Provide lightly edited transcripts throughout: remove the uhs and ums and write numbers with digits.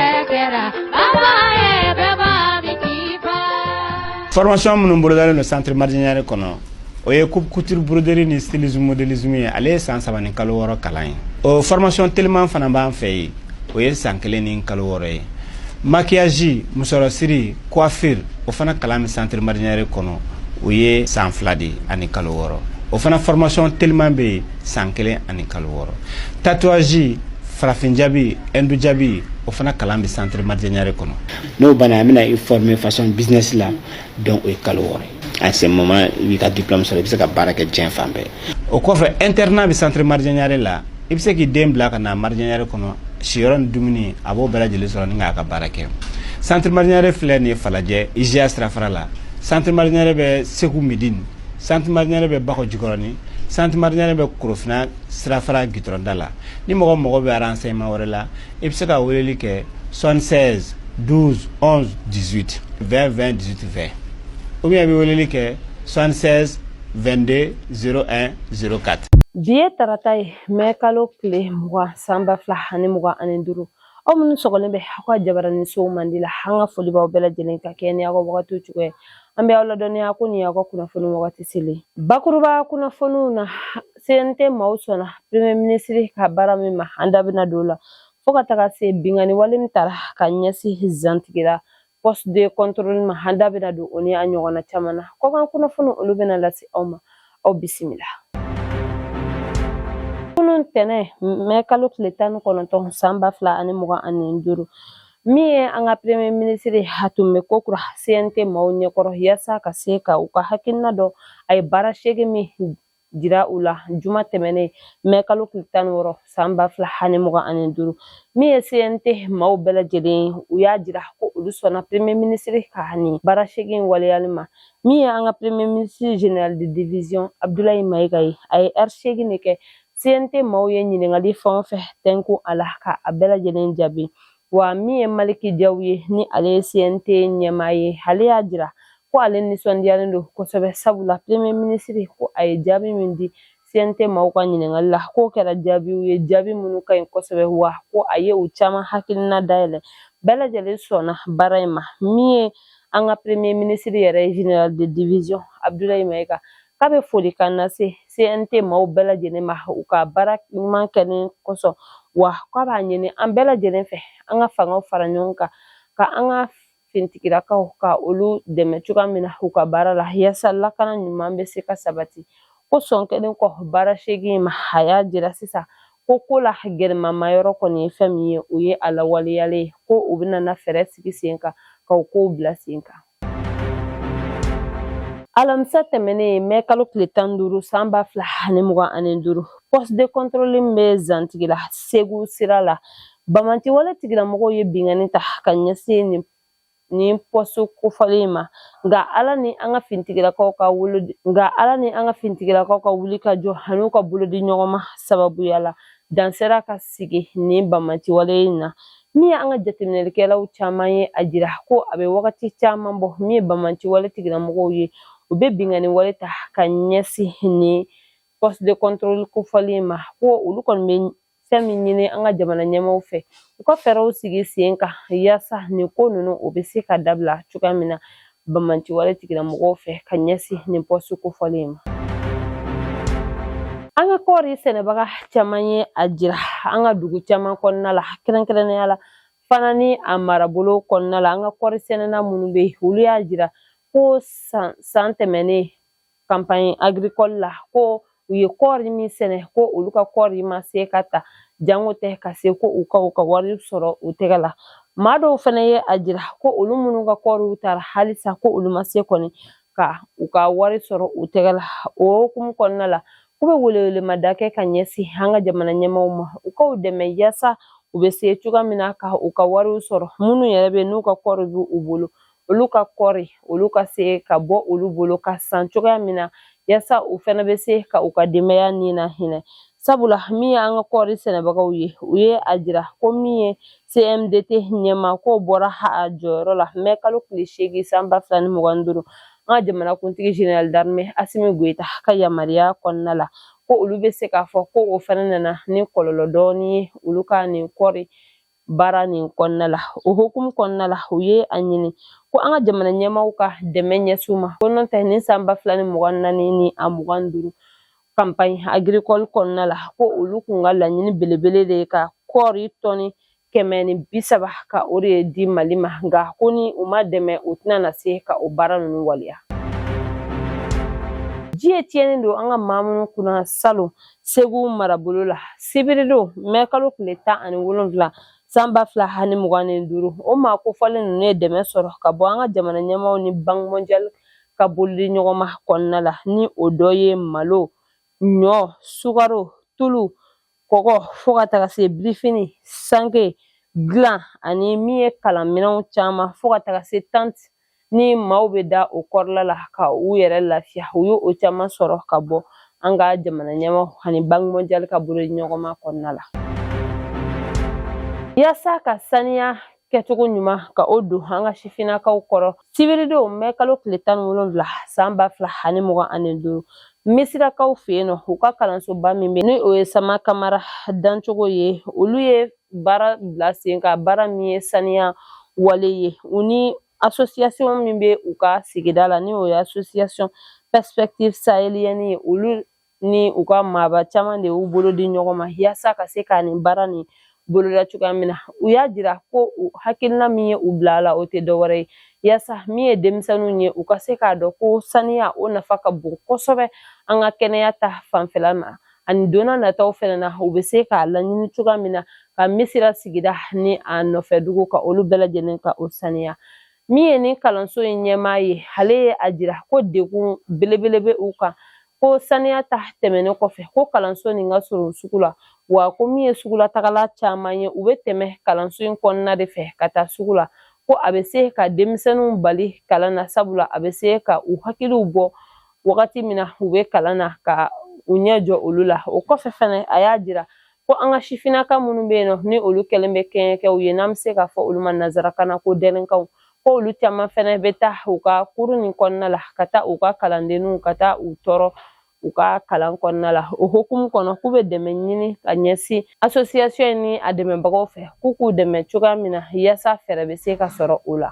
Kɛra baba ye bɛɛ b'a min k'i fa. Formation minnu bolodalen don centre Mardian Niare kɔnɔ, o ye coupe couture, broderie ni stylisme, modélisme ye. Ale ye san 3 ni kalo 6 kalan ye. O formation teliman fana b'an fɛ yen, o ye san 1 ni kalo 6 ye. Maquillage, musɔrɔsiri, coiffure, o fana kalan bɛ centre Mardian Niare kɔnɔ, o ye san 2 de ani kalo 6. O fana formation teliman bɛ yen, san 1 ani kalo 6. Tatouage, farafin jabi, hindu jabi, o fana kalan bɛ centre Mardian Niare kɔnɔ. N'o banna, an bɛna i former façon business la. Donc o ye kalo 6 ye. À ce moment, i b'i ka diplôme sɔrɔ, i bɛ se ka baara kɛ diɲɛ fan bɛɛ. O kɔfɛ, internat bɛ centre Mardian Niare la. I bɛ se k'i den bila ka na Mardian Niare kɔnɔ, siyɔrɔ ni dumuni, a b'o bɛɛ lajɛlen sɔrɔ ni k'a ka baara kɛ. Centre Mardian Niare filɛ nin ye Falajɛ, IGA sirafara la. Centre Mardian Niare bɛ Segu Midine, centre Mardian Niare bɛ Bakɔ Jikɔrɔni, centre Mardian Niare bɛ Korofina sirafara gitɔrɔnda la. Ni mɔgɔ mago bɛ renseignement wɛrɛ la, i bɛ se ka weleli kɛ 76 12 11 18 20 20 18 20, ou bien i bɛ weleli kɛ 76 22 01 04. Bi ye tarata ye, mɛ kalo tile 20, san 2025. Aw minnu sɔgɔlen bɛ aw ka jabaraninsow mandi la, an ka foli b'aw bɛɛ lajɛlen ka kɛ ni aw ka wagatiw cogoya ye. An bɛ aw ladɔnniya ko nin y'aw ka kunnafoni wagati selen. Bakuruba kunnafoniw na, CNT maaw sɔnna premier ministre ka baara min ma, an da bɛna don o la, fo ka taga se binkanni wale min tara ka ɲɛsin Zantigila poste de contrôle ma, an da bɛna don o ni a ɲɔgɔnna caman na. Kɔkan kunnafoni, olu bɛna lase aw ma. Aw bisimila. Kunun tɛnɛ, mɛ kalo tile 19, san 2025, min ye an ka premier ministre, a tun bɛ ko kura CNT maaw ɲɛkɔrɔ yaasa ka se ka u ka hakilina dɔn. A ye baara seegin min jira u la juma tɛmɛnen, mɛ kalo tile 16, san 2025, min ye CNT maaw bɛɛ lajɛlen, u y'a jira ko olu sɔnna premier ministre ka nin baara seegin waleyali ma. Min ye an ka premier ministre, général de division Abdoulaye Mayiga ye, a ye heure 8 de kɛ. CNT maaw ye ɲininkali fɛn o fɛn tɛnku a la, ka a bɛɛ lajɛlen jaabi. Wa min ye Maliki Jaw ye, ni ale ye CNT ɲɛmaa ye, ale y'a jira ko ale nisɔndiyalen don kosɛbɛ, sabula premier ministre ko a ye jaabi min di CNT maaw ka ɲininkali la, k'o kɛra jaabiw ye, jaabi minnu ka ɲi kosɛbɛ, wa ko a ye u caman hakilina dayɛlɛ. Bɛɛ lajɛlen sɔnna baara in ma. Min ye an ka premier ministre yɛrɛ ye, général de division Abdoulaye Mayiga, k'a bɛ folikan lase CNT maaw bɛɛ lajɛlen ma u ka baara ɲuman kɛlen kosɔn, wa k'a b'a ɲini an bɛɛ lajɛlen fɛ, an ka fangaw fara ɲɔgɔn kan ka an ka finitigilakaw ka olu dɛmɛ cogoya min na u ka baara la, yaasa lakana ɲuman bɛ se ka sabati. Ko sɔn kɛlen kɔ baara seegin ma, a y'a jira sisan ko ko la gɛlɛmama yɔrɔ kɔni ye fɛn min ye, o ye a lawaleyalen ye, ko u bɛna na fɛɛrɛ sigi sen kan ka o kow bila sen kan. Alamisa tɛmɛnen, mɛ kalo tile 15, san 2025, poste de contrôle min bɛ Zantigila Segu sira la, bamanci wale tigilamɔgɔw ye binkanni ta ka ɲɛsin nin poste kofɔlen in ma. Nka Ala ni an ka finitigilakaw ka wuli ka jɔ ani u ka bolodi ɲɔgɔn ma sababuya la, dan sera ka sigi nin bamanci wale in na. Min ye an ka jateminɛlikɛlaw caman ye a jira ko a bɛ wagati caman bɔ, min ye bamanci wale tigilamɔgɔw ye, u bɛ binkanni wale ta ka ɲɛsin nin poste de contrôle kofɔlen ma, ko olu kɔni bɛ fɛn min ɲini an ka jamana ɲɛmaaw fɛ, u ka fɛɛrɛw sigi sen kan yaasa nin ko ninnu, o bɛ se ka dabila cogoya min na bamanci wale tigilamɔgɔw fɛ ka ɲɛsin nin poste kofɔlen ma. An ka kɔɔri sɛnɛbaga caman ye a jira an ka dugu caman kɔnɔna la, kɛrɛnkɛrɛnnenya la fana ni a marabolo kɔnɔna la, an ka kɔɔri sɛnɛna minnu bɛ yen, olu y'a jira ko san san tɛmɛnen campagne agricole la, ko u ye kɔɔri min sɛnɛ, ko olu ka kɔɔri ma se ka ta, jango tɛ ka se ko u ka wari sɔrɔ u tɛgɛ la. Maa dɔw fana ye a jira ko olu minnu ka kɔɔriw taara, halisa ko olu ma se kɔni ka u ka wari sɔrɔ u tɛgɛ la. O hukumu kɔnɔna la, k'u bɛ welewelemada kɛ ka ɲɛsin an ka jamana ɲɛmaaw ma, u k'u dɛmɛ yaasa u bɛ se cogoya min na ka u ka wariw sɔrɔ. Minnu yɛrɛ bɛ n'u ka kɔɔri b'u bolo, olu ka kɔɔri, olu ka se ka bɔ olu bolo ka san cogoya min na, yaasa u fana bɛ se ka u ka denbaya ni na hinɛ. Sabula min ye an ka kɔɔri sɛnɛbagaw ye, u ye a jira ko min ye CMDT ɲɛmaa, k'o bɔra a jɔyɔrɔ la mɛ kalo tile 8, san 2025, an ka jamanakuntigi général d'armée Asimi Goyita ka yamaruya kɔnɔna la, ko olu bɛ se k'a fɔ ko o fana nana ni kɔlɔlɔ dɔɔni ye olu ka nin kɔɔri. Baara nin kɔnɔna la, o hukumu kɔnɔna la, u ye a ɲini ko an ka jamana ɲɛmaaw ka dɛmɛ ɲɛsin u ma, ko n'o tɛ nin san 2024 ni a 25 campagne agricole kɔnɔna la, ko olu kun ka laɲini belebele de ye ka kɔɔri tɔni 130 ka o de di Mali ma, nka ko ni u ma dɛmɛ, u tɛna na se ka o baara ninnu waleya. Ji ye tiɲɛni don an ka maa minnu kunna salon Segu marabolo la, sibiridon mɛ kalo tile 17 san 2025, o maa kofɔlen ninnu ye dɛmɛ sɔrɔ ka bɔ an ka jamana ɲɛmaaw ni Banque mondiale ka bolodi ɲɔgɔnma kɔnɔna la, ni o dɔ ye malo, ɲɔ, sukaro, tulu, kɔgɔ, fo ka taga se birifini, sanke, dilan ani min ye kalanminɛnw caman, fo ka taga se tente ni maaw bɛ da o kɔrɔla la ka u yɛrɛ lafiya. U ye o caman sɔrɔ ka bɔ an ka jamana ɲɛmaaw ani Banque mondiale ka bolodi ɲɔgɔnma kɔnɔna la. Yaasa ka saniya kɛcogo ɲuman ka o don an ka sifinnakaw kɔrɔ, sibiridon mɛ kalo tile 17 san 2025, Misirakaw fɛ yen nɔ, u ka kalansoba min bɛ ni o ye Sama Kamara dancogo ye, olu ye baara bila sen kan, baara min ye saniya wale ye. U ni association min bɛ u ka sigida la, ni o ye association Perspective Sahélienne ye, olu ni u ka maaba caman de y'u bolo di ɲɔgɔn ma yaasa ka se ka nin baara nin boloda cogoya min na. U y'a jira ko u hakilina min ye u bila a la, o tɛ dɔwɛrɛ ye yaasa min ye denmisɛnninw ye, u ka se k'a dɔn ko saniya o nafa ka bon kosɛbɛ an ka kɛnɛya ta fanfɛla ma, ani don nataw fɛnɛ na, u bɛ se k'a laɲini cogoya min na ka Misira sigida ni a nɔfɛ dugu ka olu bɛɛ lajɛlen ka o saniya. Min ye ni kalanso in ɲɛmaa ye, ale ye a jira ko degun belebele bɛ u kan, ko saniya ta tɛmɛnen kɔfɛ, ko kalanso nin ka surun sugu la, wa ko min ye sugulatagala caman ye, u bɛ tɛmɛ kalanso in kɔnɔna de fɛ ka taa sugu la, ko a bɛ se ka denmisɛnninw bali kalan na, sabula a bɛ se ka u hakiliw bɔ wagati min na u bɛ kalan na, ka u ɲɛ jɔ olu la. O kɔfɛ fɛnɛ, a y'a jira ko an ka sifinnaka minnu bɛ yen nɔ, ni olu kɛlen bɛ kɛɲɛkɛw ye, n'an bɛ se k'a fɔ olu ma nanzarakan na ko délinquants, ko olu caman fɛnɛ bɛ taa u ka cour nin kɔnɔna la ka taa u ka kalandenninw ka taa u tɔɔrɔ u ka kalan kɔnɔna la. O hukumu kɔnɔ, k'u bɛ dɛmɛ ɲini ka ɲɛsin association in ni a dɛmɛbagaw fɛ, k'u k'u dɛmɛ cogoya min na yaasa fɛɛrɛ bɛ se ka sɔrɔ o la.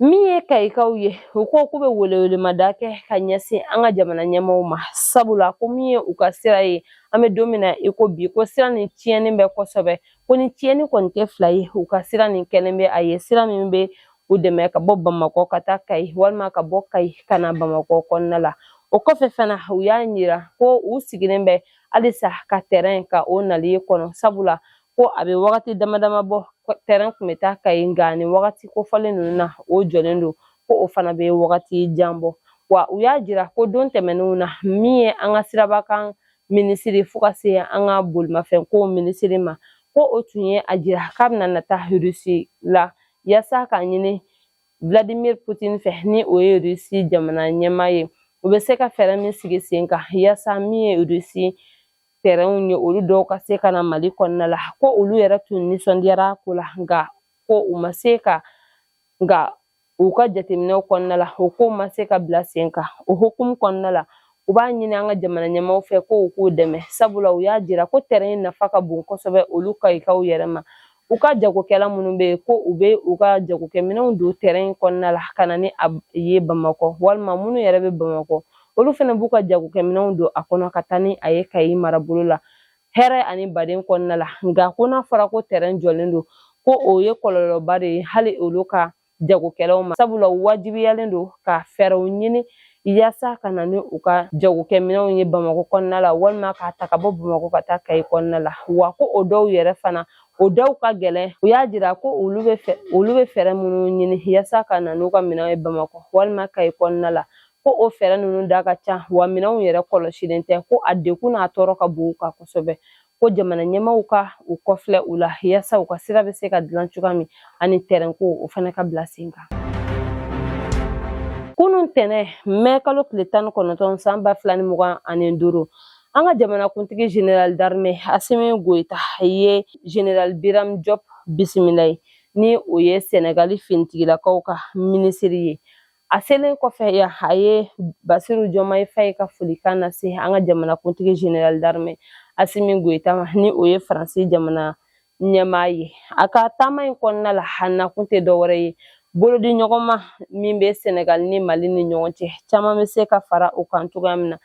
Min ye Kayikaw ye, u ko k'u bɛ welewelemada kɛ ka ɲɛsin an ka jamana ɲɛmaaw ma, sabula ko min ye u ka sira ye, an bɛ don min na i ko bi, ko sira nin tiɲɛnen bɛ kosɛbɛ, ko ni tiɲɛni kɔni tɛ fila ye, u ka sira nin kɛlen bɛ a ye sira min bɛ u dɛmɛ ka bɔ Bamakɔ ka taa Kayi, walima ka bɔ Kayi ka na Bamakɔ kɔnɔna la. O kɔfɛ fana, u y'a yira ko u sigilen bɛ halisa ka tɛrɛn ka o nali kɔnɔ, sabula ko a bɛ wagati dama dama bɔ, tɛrɛn tun bɛ taa Kayi, nka nin wagati kofɔlen ninnu na, o jɔlen don, ko o fana bɛ wagati jan bɔ. Wa u y'a jira ko don tɛmɛnenw na, min ye an ka sirabakan minisiri fo ka se an ka bolimafɛnko minisiri ma, ko o tun ye a jira k'a bɛna na taa Rusi la yaasa k'a ɲini Vladimir Putin fɛ, ni o ye Rusi jamana ɲɛmaa ye, u bɛ se ka fɛɛrɛ min sigi sen kan yaasa min ye Rusi tɛrɛnw ye, olu dɔw ka se ka na Mali kɔnɔna la. Ko olu yɛrɛ tun nisɔndiyara ko la, nka ko u ma se ka, nka u ka jateminɛw kɔnɔna la, o ko ma se ka bila sen kan. O hukumu kɔnɔna la, u b'a ɲini an ka jamana ɲɛmaaw fɛ ko u k'u dɛmɛ, sabula u y'a jira ko tɛrɛn nafa ka bon kosɛbɛ olu Kayikaw yɛrɛ ma. U ka jagokɛla minnu bɛ yen, ko u bɛ u ka jagokɛminɛnw don tɛrɛn kɔnɔna la ka na ni a ye Bamakɔ, walima minnu yɛrɛ bɛ Bamakɔ, olu fana b'u ka jagokɛminɛnw don a kɔnɔ ka taa ni a ye Kayi marabolo la hɛrɛ ani baden kɔnɔna la. Nka ko n'a fɔra ko tɛrɛn jɔlen don, ko o ye kɔlɔlɔba de ye hali olu ka jagokɛlaw ma, sabula u wajibiyalen don ka fɛɛrɛw ɲini yaasa ka na ni u ka jagokɛminɛnw ye Bamakɔ kɔnɔna la, walima k'a ta ka bɔ Bamakɔ ka taa Kayi kɔnɔna la. Wa ko o dɔw yɛrɛ fana, o dɔw ka gɛlɛn. U y'a jira ko olu bɛ fɛɛrɛ minnu ɲini yaasa ka na n'u ka minɛnw ye Bamakɔ walima Kayi kɔnɔna la, ko o fɛɛrɛ ninnu da ka ca, wa minɛnw yɛrɛ kɔlɔsilen tɛ, ko a degun n'a tɔɔrɔ ka bon u kan kosɛbɛ, ko jamana ɲɛmaaw ka u kɔfilɛ u la yaasa u ka sira bɛ se ka dilan cogoya min, ani tɛrɛnko o fana ka bila sen kan. Kunun tɛnɛ mɛ kalo tile 19 san 2025, an ka jamanakuntigi général d'armée Asimi Goyita ye général Biram Diop bisimila ye, ni o ye Sɛnɛgali finitigilakaw ka minisiri ye. A selen kɔfɛ yan, a ye Basiru Jɔmayi Faye ka folikan lase an ka jamanakuntigi général d'armée Asimi Goyita ma, ni o ye Faransi jamana ɲɛmaa ye. A ka taama in kɔnɔna la, a nakun tɛ dɔwɛrɛ ye bolodi ɲɔgɔnma min bɛ Senegal ni Mali ni ɲɔgɔn cɛ, caman bɛ se ka fara o kan cogoya min na,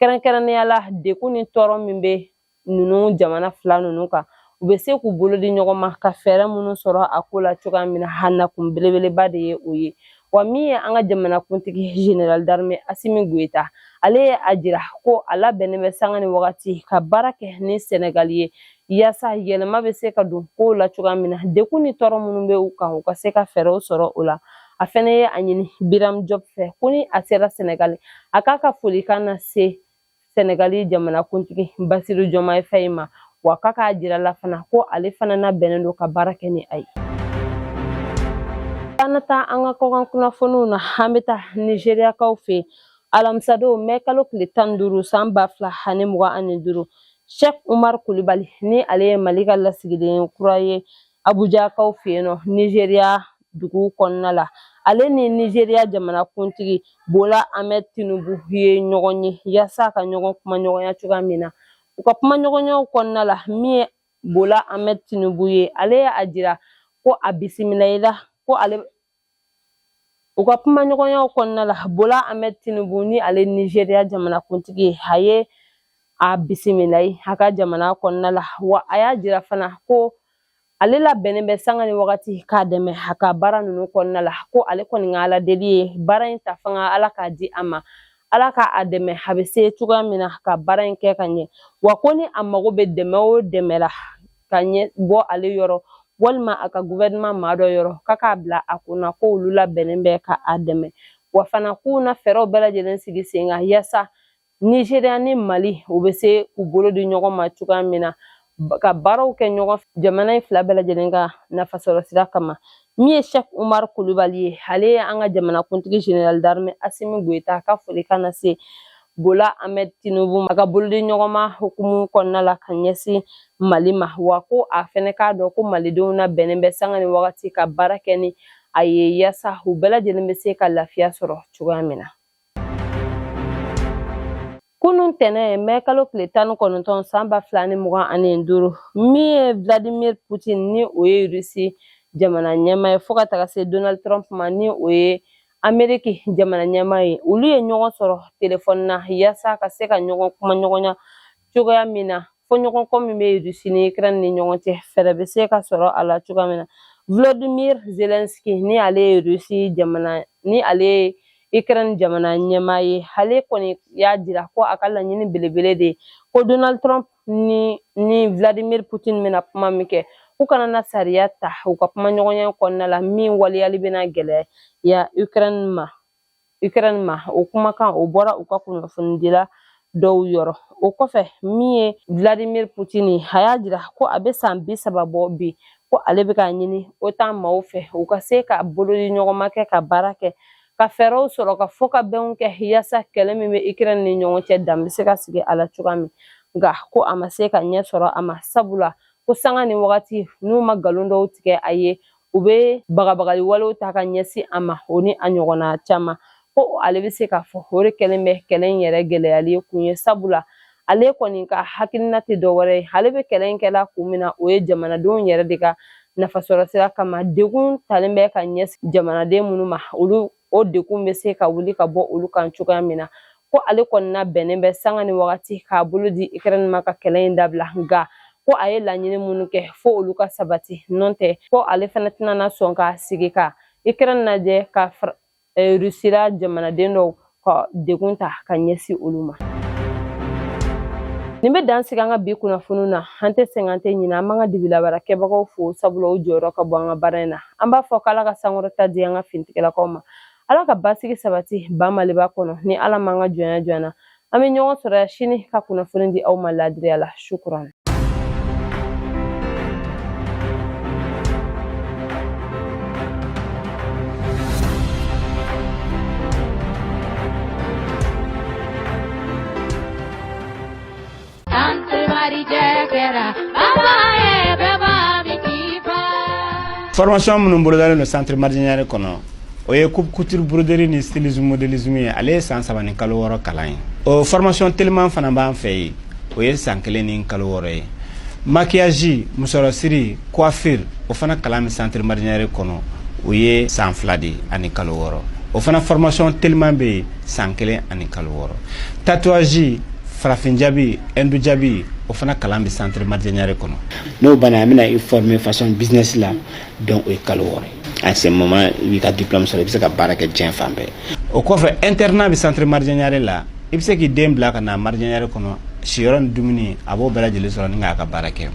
kɛrɛnkɛrɛnnenya la degun ni tɔɔrɔ min bɛ ninnu jamana fila ninnu kan, u bɛ se k'u bolo di ɲɔgɔn ma ka fɛɛrɛ minnu sɔrɔ a ko la cogoya min na. A nakun belebeleba de ye o ye. Wa min ye an ka jamanakuntigi général d'armée Assimi Goïta, ale ye a jira ko a labɛnnen bɛ sanga ni wagati ka baara kɛ ni Senegal ye, yaasa yɛlɛma bɛ se ka don kow la cogoya min na, degun ni tɔɔrɔ minnu bɛ u kan, u ka se ka fɛɛrɛw sɔrɔ o la. A fɛnɛ ye a ɲini Birame Diop fɛ ko ni a sera Senegal, a k'a ka folikan lase Senegali jamanakuntigi Bassirou Diomaye Faye ma, wa k'a k'a jira la fana ko ale fana labɛnnen don ka baara kɛ ni a ye. An na taa an ka kɔkan kunnafoniw na. An bɛ taa Nizeriyakaw fɛ yen. Alamisadon, mɛ kalo tile 15 san 2025, Cheikh Umar Kulibali, ni ale ye Mali ka lasigiden kura ye Abujakaw fɛ yen nɔ Nizeriya dugu kɔnɔna la, ale ni Nizeriya jamanakuntigi Bola Ahmed Tinubu ye ɲɔgɔn ye yaasa ka ɲɔgɔn kumaɲɔgɔnya cogoya min na. U ka kumaɲɔgɔnyaw kɔnɔna la, min ye Bola Ahmed Tinubu ye, ale ye a jira ko a bisimila i la ko ale u ka kumaɲɔgɔnyaw kɔnɔna la, Bola Ahmed Tinubu, ni ale Nizeriya jamanakuntigi ye, a ye a bisimila ye a ka jamana kɔnɔna la. Wa a y'a jira fana ko ale labɛnnen bɛ sanga ni wagati k'a dɛmɛ a ka baara ninnu kɔnɔna la, ko ale kɔni ka Ala deli ye baara in ta fanga Ala k'a di a ma, Ala k'a dɛmɛ a bɛ se cogoya min na ka baara in kɛ ka ɲɛ. Wa ko ni a mago bɛ dɛmɛ o dɛmɛ la ka ɲɛ bɔ ale yɔrɔ walima a ka gouvernement maa dɔ yɔrɔ, k'a k'a bila a kunna ko olu labɛnnen bɛ ka a dɛmɛ. Wa fana k'u na fɛɛrɛw bɛɛ lajɛlen sigi sen kan yaasa Nizeriya ni Mali u bɛ se k'u bolo di ɲɔgɔn ma cogoya min na ka baaraw kɛ ɲɔgɔn jamana in fila bɛɛ lajɛlen ka nafasɔrɔ sira kama. Min ye Cheikh Umar Kulubali ye, ale ye an ka jamanakuntigi général d'armée Assimi Goïta ka folikan lase Bola Ahmed Tinubu a ka bolodi ɲɔgɔnma hukumu kɔnɔna la ka ɲɛsin Mali ma. Wa ko a fɛnɛ k'a dɔn ko malidenw labɛnnen bɛ sanga ni wagati ka baara kɛ ni a ye yaasa u bɛɛ lajɛlen bɛ se ka lafiya sɔrɔ cogoya min na. Kunun tɛnɛ, mɛ kalo tile 19 san 2025, min ye Vladimir Putin, ni o ye Rusi jamana ɲɛmaa ye, fo ka taga se Donald Trump ma, ni o ye Ameriki jamana ɲɛmaa ye, olu ye ɲɔgɔn sɔrɔ telefɔni na yaasa ka se ka ɲɔgɔn kumaɲɔgɔnya cogoya min na, fɔɲɔgɔnkɔ min bɛ Rusi ni Ukraine ni ɲɔgɔn cɛ, fɛɛrɛ bɛ se ka sɔrɔ a la cogoya min na. Volodymyr Zelensky, ni ale ye Rusi jamana, ni ale ye Ukraine jamana ɲɛmaa ye, ale kɔni y'a jira ko a ka laɲini belebele de ye ko Donald Trump ni Vladimir Putin bɛna kuma min kɛ, k'u kana na sariya ta u ka kumaɲɔgɔnya kɔnɔna la min waleyali bɛna gɛlɛya Ukraine ma. O kumakan o bɔra u ka kunnafonidila dɔw yɔrɔ. O kɔfɛ, min ye Vladimir Putin ye, a y'a jira ko a bɛ san 30 bɔ bi ko ale bɛ k'a ɲini OTAN maaw fɛ u ka se ka bolodi ɲɔgɔnma kɛ ka baara kɛ ka fɛɛrɛw sɔrɔ ka fɔ ka bɛnw kɛ yaasa kɛlɛ min bɛ Ukraine ni ɲɔgɔn cɛ, dan bɛ se ka sigi a la cogoya min. Nka ko a ma se ka ɲɛ sɔrɔ a ma, sabula ko sanga ni wagati n'u ma nkalon dɔw tigɛ a ye, u bɛ bagabagali walew ta ka ɲɛsin a ma, o ni a ɲɔgɔnna caman. Ko ale bɛ se k'a fɔ o de kɛlen bɛ kɛlɛ in yɛrɛ gɛlɛyali kun ye, sabula ale kɔni ka hakilina tɛ dɔwɛrɛ ye, ale bɛ kɛlɛ in kɛla kun min na, o ye jamanadenw yɛrɛ de ka nafasɔrɔ sira kama. Degun talen bɛ ka ɲɛsin jamanaden minnu ma, olu o degun bɛ se ka wuli ka bɔ olu kan cogoya min na. Ko ale kɔni labɛnnen bɛ sanga ni wagati k'a bolo di Ukraine ma ka kɛlɛ in dabila, nka ko a ye laɲini minnu kɛ fo olu ka sabati, n'o tɛ ko ale fana tɛna na sɔn k'a sigi ka Ukraine lajɛ ka Rusila jamanaden dɔw ka degun ta ka ɲɛsin olu ma. Nin bɛ dan sigi an ka bi kunnafoniw na. An tɛ sɛgɛn, an tɛ ɲinɛ, an b'an ka dibilabara kɛbagaw fo, sabula u jɔyɔrɔ ka bon an ka baara in na. An b'a fɔ k'Ala ka sankɔrɔta di an ka finitigilakaw ma, Ala ka basigi sabati ba Maliba kɔnɔ. Ni Ala m'an ka jɔnya jɔ an na, an bɛ ɲɔgɔn sɔrɔ yan sini ka kunnafoni di aw ma ladiriya la. Shukran. Kɛra baba ye bɛɛ b'a min k'i fa. Formation minnu bolodalen don centre Maridiɲare kɔnɔ, o ye coupe couture broderie ni stylisme modélisme ye. Ale ye san 3 ni kalo 6 kalan ye. O formation teliman fana b'an fɛ yen, o ye san 1 ni kalo 6 ye. Maquillage, musɔrɔsiri, coiffure, o fana kalan bɛ centre Madi Ɲare kɔnɔ. O ye san 2 de ani kalo 6. O fana formation teliman bɛ yen, san 1 ani kalo 6. Tatouage, farafin jabi, hindu jabi, o fana kalan bɛ centre Madi Ɲare kɔnɔ. N'o banna, an bɛna i former façon business la. Donc o ye kalo 6 ye. À ce moment, i b'i ka diplôme sɔrɔ, i bɛ se ka baara kɛ diɲɛ fan bɛɛ. O kɔfɛ, internat bɛ centre Madi Ɲare la. I bɛ se k'i den bila ka na Madi Ɲare kɔnɔ, siyɔrɔ ni dumuni, a b'o bɛɛ lajɛlen sɔrɔ ni k'a ka baara kɛ.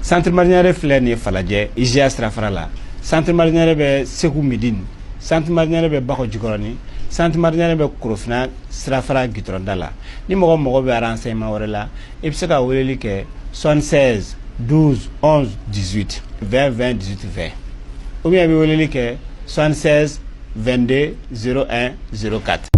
Centre Madi Ɲare filɛ nin ye Falajɛ, IGA sirafara la. Centre Madi Ɲare bɛ Segu Midine. Centre Madi Ɲare bɛ Bakɔ Jikɔrɔni. Centre Madi Ɲare bɛ Korofina sirafara gitɔrɔnda la. Ni mɔgɔ mago bɛ renseignement wɛrɛ la, i bɛ se ka weleli kɛ 76 12 11 18 20 20 18 20, ou bien i bɛ weleli kɛ 76 22 01 04.